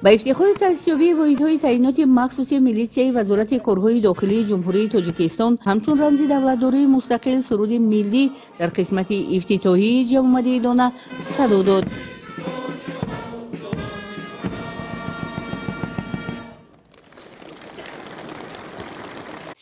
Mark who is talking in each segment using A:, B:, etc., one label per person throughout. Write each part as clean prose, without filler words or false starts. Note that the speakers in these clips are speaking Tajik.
A: Ба ифтихори таъсисёбии воҳидҳои таъиноти махсуси милитсияи Вазорати корҳои дохилии Ҷумҳурии Тоҷикистон ҳамчун рамзи давлатдории мустақил суруди миллӣ дар қисмати ифтитоҳии ҷамъомади идона садо дод.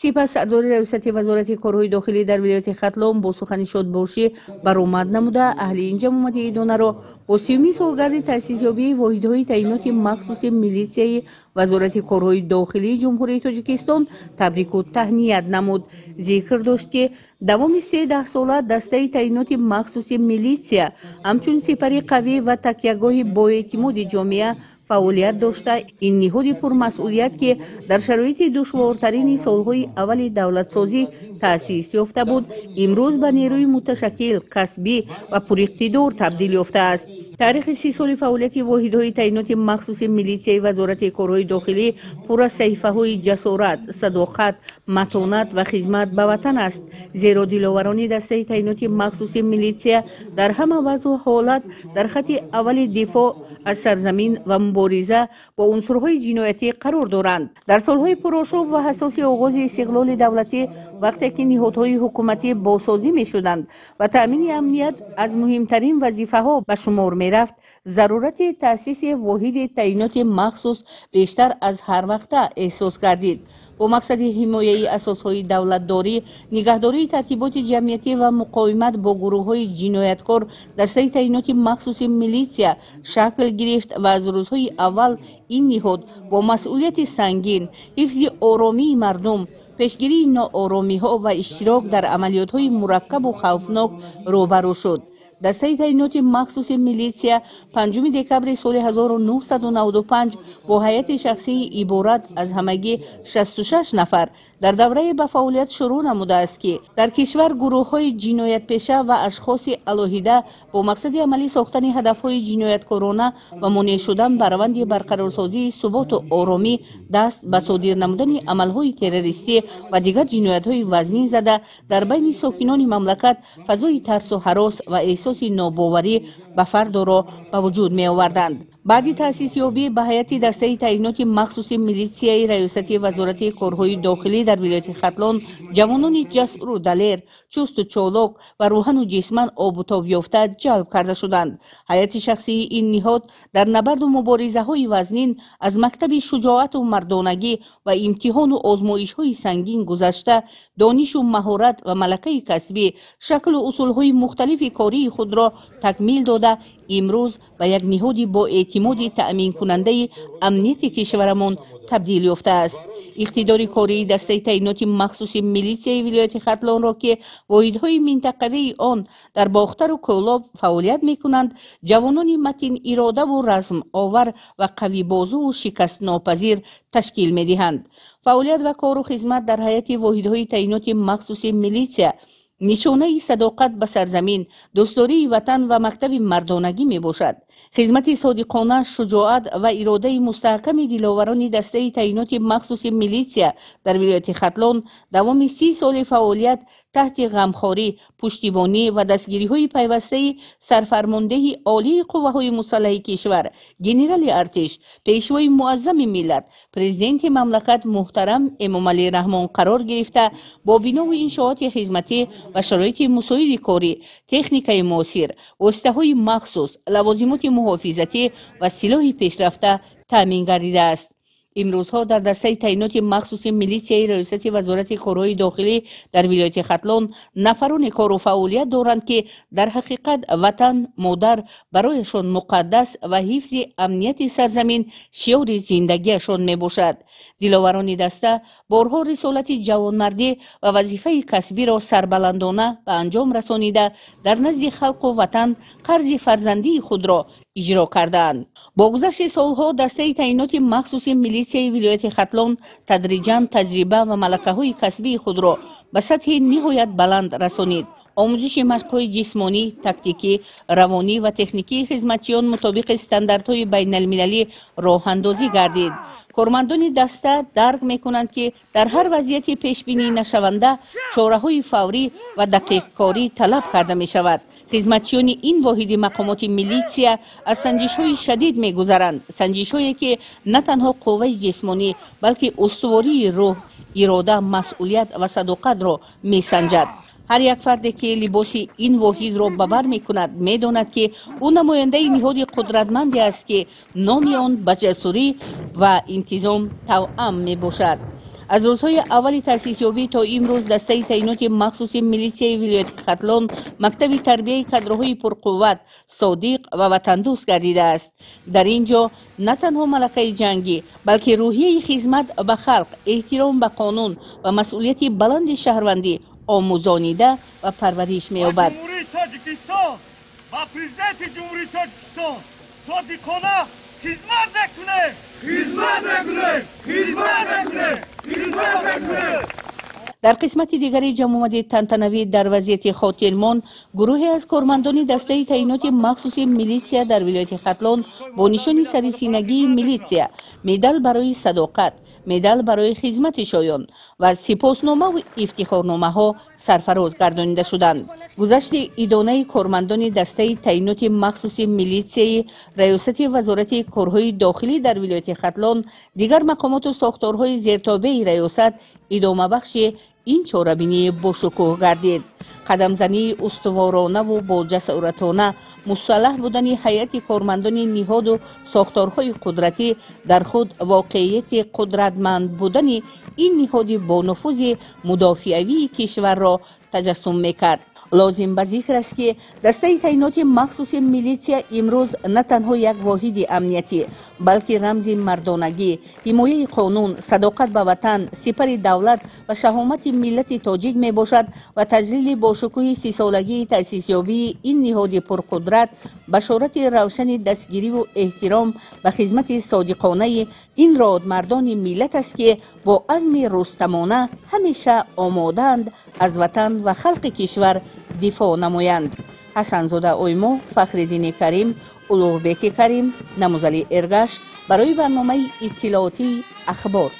A: Сипас сардори раёсати Вазорати корҳои дохилӣ дар вилояти Хатлон бо сухани шодбошӣ баромад намуда, аҳли ин ҷамъомади идонаро бо 30-юми солгарди таъсисёбии воҳидҳои таъиноти махсуси милитсияи Вазорати корҳои дохилии Ҷумҳурии Тоҷикистон табрику таҳният намуд. Зикр дошт, ки давоми се даҳсола дастаи таъиноти махсуси милитсия ҳамчун сипари қавӣ ва такягоҳи боэътимоди ҷомеа фаъолият дошта, ин ниҳоди пурмасъулият, ки дар шароити душвортарини солҳои аввали давлатсозӣ таъсис ёфта буд, имрӯз ба нерӯи муташаккил, касбӣ ва пуриқтидор табдил ёфтааст. Таърихи 30 соли фаъолияти воҳидҳои таъиноти махсуси милитсияи Вазорати корҳои дохилӣ пур аз саҳифаҳои ҷасорат, садоқат, матонат ва хизмат ба ватан аст. Зеро диловарони дастаи таъиноти махсуси милитсия дар ҳама вазъу ҳолат дар хатти аввали дифоъ аз сарзамин ва мубориза бо унсурҳои ҷиноятӣ қарор доранд. Дар солҳои пурошӯб ва ҳассоси оғози истиқлоли давлатӣ, вақте ки ниҳодҳои ҳукуматӣ босозӣ мешуданд ва таъмини амният аз муҳимтарин вазифаҳо ба шумор мерафт, зарурати таъсиси воҳиди таъиноти махсус бештар аз ҳар вақта эҳсос гардид. Бо мақсади ҳимояи асосҳои давлатдорӣ, нигаҳдории тартиботи ҷамъиятӣ ва муқовимат бо гурӯҳҳои ҷинояткор дастаи таъиноти махсуси милитсия шакл гирифт ва аз рӯзҳои аввал ин ниҳод бо масъулияти сангин, ҳифзи оромии мардум, пешгирии нооромиҳо ва иштирок дар амалиётҳои мураккабу хавфнок рӯбарӯ шуд. Дастаи таъиноти махсуси милитсия 5 декабри соли 1995 бо ҳайати шахсии иборат аз ҳамагӣ 66 нафар дар даврае ба фаъолият шурӯъ намудааст, ки дар кишвар гурӯҳҳои ҷиноятпеша ва ашхоси алоҳида бо мақсади амалӣ сохтани ҳадафҳои ҷинояткорона ва монеъ шудан ба раванди барқарорсозии суботу оромӣ даст ба содир намудани амалҳои террористӣ ва дигар ҷиноятҳои вазнин зада, дар байни сокинони мамлакат фазои тарсу ҳарос ва эҳсоси нобоварӣ ба фардоро ба вуҷуд меоварданд. Баъди таъсисёбӣ ба ҳайати дастаи таъиноти махсуси милитсияи раёсати Вазорати корҳои дохилӣ дар вилояти Хатлон ҷавонони ҷасуру далер, чусту чолок ва рӯҳану ҷисман обутоб ёфта ҷалб карда шуданд. Ҳайати шахсии ин ниҳод дар набарду муборизаҳои вазнин аз мактаби шуҷоату мардонагӣ ва имтиҳону озмоишҳои сангин гузашта, донишу маҳорат ва малакаи касбӣ, шаклу усулҳои мухталифи кории худро такмил дода, имрӯз ба як ниҳоди боэътимоди таъминкунандаи амнияти кишварамон табдил ёфтааст. Иқтидори кории дастаи таъиноти махсуси милитсияи вилояти Хатлонро, ки воҳидҳои минтақавии он дар Бохтару Кӯлоб фаъолият мекунанд, ҷавонони матин иродаву размовар ва қавибозуву шикастнопазир ташкил медиҳанд. Фаъолият ва кору хизмат дар ҳайати воҳидҳои таъиноти махсуси милитсия нишонаи садоқат ба сарзамин, дӯстдории ватан ва мактаби мардонагӣ мебошад. Хизмати содиқона, шуҷоат ва иродаи мустаҳками диловарони дастаи таъиноти махсуси милитсия дар вилояти Хатлон давоми 30 соли фаъолият таҳти ғамхорӣ, пуштибонӣ ва дастгириҳои пайвастаи сарфармондеҳи олии қувваҳои мусаллаҳи кишвар, генерали артиш, пешвои муаззами миллат, президенти мамлакат муҳтарам Эмомалӣ Раҳмон қарор гирифта, бо бинову иншооти хизматӣ ва шароити мусоиди корӣ, техникаи муосир, воситаҳои махсус, лавозимоти муҳофизатӣ ва силоҳи пешрафта таъмин гардидааст. Имрӯзҳо дар дастаи таъиноти махсуси милитсияи раёсати Вазорати корҳои дохилӣ дар вилояти Хатлон нафароне кору фаъолият доранд, ки дар ҳақиқат ватан модар барояшон муқаддас ва ҳифзи амнияти сарзамин шиёри зиндагиашон мебошад. Диловарони даста борҳо рисолати ҷавонмардӣ ва вазифаи касбиро сарбаландона ба анҷом расонида, дар назди халқу ватан қарзи фарзандии худро иҷро кардаанд. Бо гузашти солҳо дастаи таъиноти махсуси милитсияи вилояти Хатлон тадриҷан таҷриба ва малакаҳои касбии худро ба сатҳи ниҳоят баланд расонид. Омӯзиши машқҳои ҷисмонӣ, тактикӣ, равонӣ ва техникии хизматчиён мутобиқи стандартҳои байналмилалӣ роҳандозӣ гардид. Кормандони даста дарк мекунанд, ки дар ҳар вазъияти пешбинӣ нашаванда чораҳои фаврӣ ва дақиқкорӣ талаб карда мешавад. Хизматчиёни ин воҳиди мақомоти милитсия аз санҷишҳои шадид мегузаранд, санҷишҳое ки на танҳо қувваи ҷисмонӣ, балки устувории рӯҳ, ирода, масъулият ва садоқатро месанҷад. Ҳар як фарде ки либоси ин воҳидро ба бар мекунад, медонад, ки ӯ намояндаи ниҳоди қудратманде аст, ки номи он ба ҷасурӣ ва интизом тавъам мебошад. Аз рӯзҳои аввали таъсисёбӣ то имрӯз дастаи таъиноти махсуси милитсияи вилояти Хатлон мактаби тарбияи кадрҳои пурқувват, содиқ ва ватандӯст гардидааст. Дар ин ҷо на танҳо малакаи ҷангӣ, балки рӯҳияи хизмат ба халқ, эҳтиром ба қонун ва масъулияти баланди шаҳрвандӣ омӯзонида ва парвариш меёбад.
B: Ҷумҳурии Тоҷикистон ва Президенти Ҷумҳурии Тоҷикистон содиқона хизмат мекунем, хизмат мекунем, хизмат мекунем, хизмат мекунем.
A: Дар қисмати дигари ҷамъомади тантанавӣ дар вазъияти хотирмон гурӯҳе аз кормандони дастаи таъиноти махсуси милитсия дар вилояти Хатлон бо нишони сарисинагии милитсия, медал барои садоқат, медал барои хизмати шоён ва сипосномаву ифтихорномаҳо сарфароз гардонида шуданд. Гузашти идонаи кормандони дастаи таъиноти махсуси милитсияи раёсати Вазорати корҳои дохилӣ дар вилояти Хатлон, дигар мақомоту сохторҳои зертобеи раёсат идомабахши ин чорабинӣ бошукӯҳ гардид. Қадамзании устуворонаву боҷасоратона мусаллаҳ будани ҳайати кормандони ниҳоду сохторҳои қудратӣ дар худ воқеияти қудратманд будани ин ниҳоди бонуфузи мудофиавии кишварро таҷассум мекард. Лозим ба зикр аст, ки дастаи таъиноти махсуси милитсия имрӯз на танҳо як воҳиди амниятӣ, балки рамзи мардонагӣ, ҳимояи қонун, садоқат ба ватан, сипари давлат ва шаҳомати миллати тоҷик мебошад ва таҷлили бошукӯҳи 30-солагии таъсисёбии ин ниҳоди пурқудрат башорати равшани дастгириву эҳтиром ба хизмати содиқонаи ин родмардони миллат аст, ки бо азми рустамона ҳамеша омодаанд аз ватан ва халқи кишвар дифоъ намоянд. Ҳасанзода Оймо, Фахриддини Карим, Улуғбеки Карим, Намузали Эргаш барои барномаи иттилоотии Ахбор.